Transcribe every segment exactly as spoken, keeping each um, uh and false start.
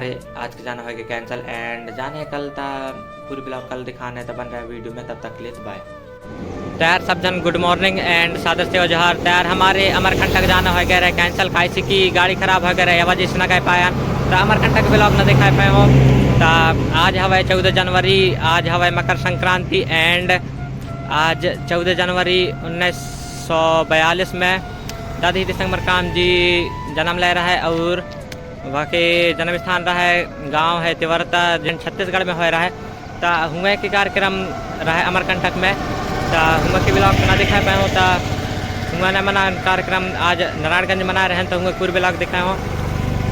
आज के जाना होगे cancel and जाना हे कल, त पूरी vlog कल दिखाना हे, त बने रहा video में, तब तक के लिए bye। त यार सब झन good morning and सादर सेवा जोहार। त यार हमर अमरकंटक जाना होगे रहे cancel, काहे से कि गाड़ी खराब होगे रहे, ए वजह से न गए पाएन। त अमरकंटक vlog न दिखा पाए हों। त आज हवे चौदह जनवरी, आज हवे मकर संक्रांति and आज चौदह जनवरी उन्नीस सौ बयालीस में दादा हीरा सिंह मरकाम जी जन्म ले रहे और वहाँ के जन्म स्थान रहे, गांव हे तिवरता, जेन छत्तीसगढ़ में होए रहे। त हुआ के कार्यक्रम रहे अमरकंटक में, त हुआ के vlog ना दिखा पाए हों। त हुआ न मना कार्यक्रम आज नारायणगंज मना रहे, त हुआ पूरी vlog दिखाए हों।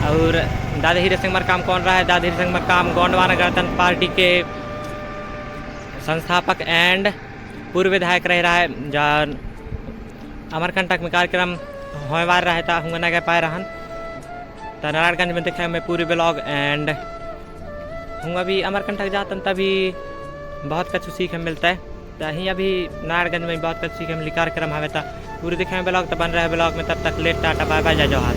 और दादा हीरा सिंह मरकाम कौन रहे? दादा हीरा सिंह मरकाम गोंडवाना गणतंत्र पार्टी के संस्थापक and पूर्व विधायक रहे रहे, जन अमरकंटक में कार्यक्रम होए वार रहे, त हुआ न गए पाए रहन। त नारायणगंज में देखे हमें पूरी vlog and हुआ भी अमरकंटक जातन, तभी बहुत कुछ सीखे मिलता हे। त ही अभी नारायणगंज में बहुत कुछ सीखे मिली, कार्यक्रम हवे, त पूरी देखे vlog, त बने रहे vlog में। तब तक के लिए टाटा bye bye, जय जोहार।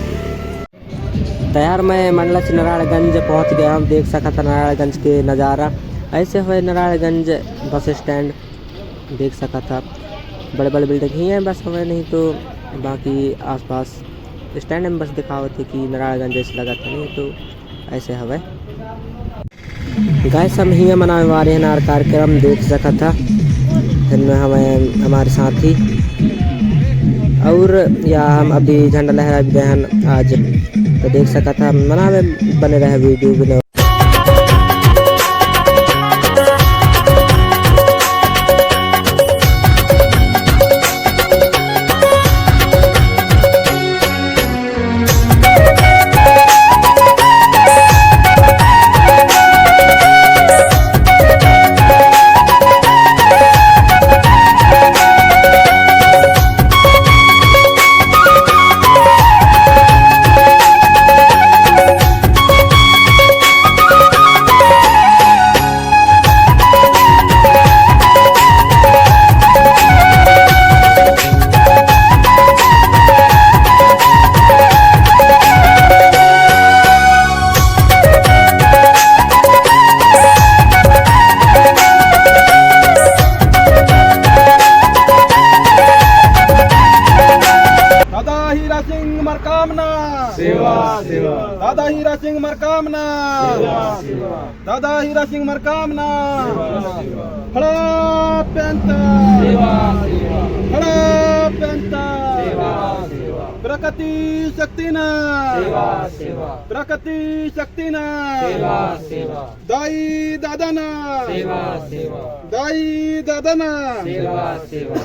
त यार मैं मंडला से नारायणगंज पहुंच गया हूं। देख सकत हा नारायणगंज के नज़ारा, ऐसे हवे नारायणगंज bus stand। देख सकत हा बड़े बड़े building ही हे, बस हवे नहीं तो बाकी आसपास stand में बस दिखावत हे कि नारायणगंज जैसे लगत हे, नहीं तो ऐसे हवे। Guys, हम हिया मनावे वाले हन आर कार्यक्रम, देख सकत हा, इनमें हवे हमारे साथी और या हम अभी झंडा लहरा भी गए हन आज, त देख सकत हा मनावे, बने रहे video में। दादा हीरा सिंह मरकाम ना। सेवा, सेवा। दादा हीरा सिंह मरकाम ना। सेवा, सेवा। दादा हीरा सिंह मरकाम ना। सेवा, सेवा। खड़ा पैंता। सेवा, सेवा। खड़ा पैंता। सेवा, सेवा। प्रकृति शक्ति ना। सेवा, सेवा। प्रकृति शक्ति ना। सेवा, सेवा। दाई दादा ना। सेवा, सेवा। दाई दादा ना। सेवा, सेवा।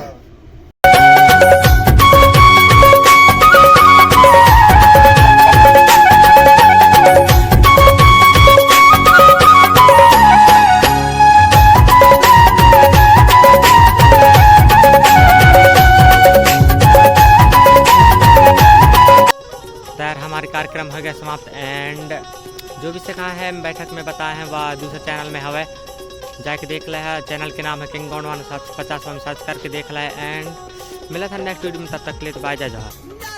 त यार हमारे कार्यक्रम हो गया समाप्त and जो भी सीखा है बैठक में बताए हैं, वह दूसरे channel में हवे, जाके देख ले है। Channel के नाम है King Gondwana सात सौ पचास, हम search करके देख ले। And मिलत हन next video में, तब तक के लिए तो bye, जय जोहार।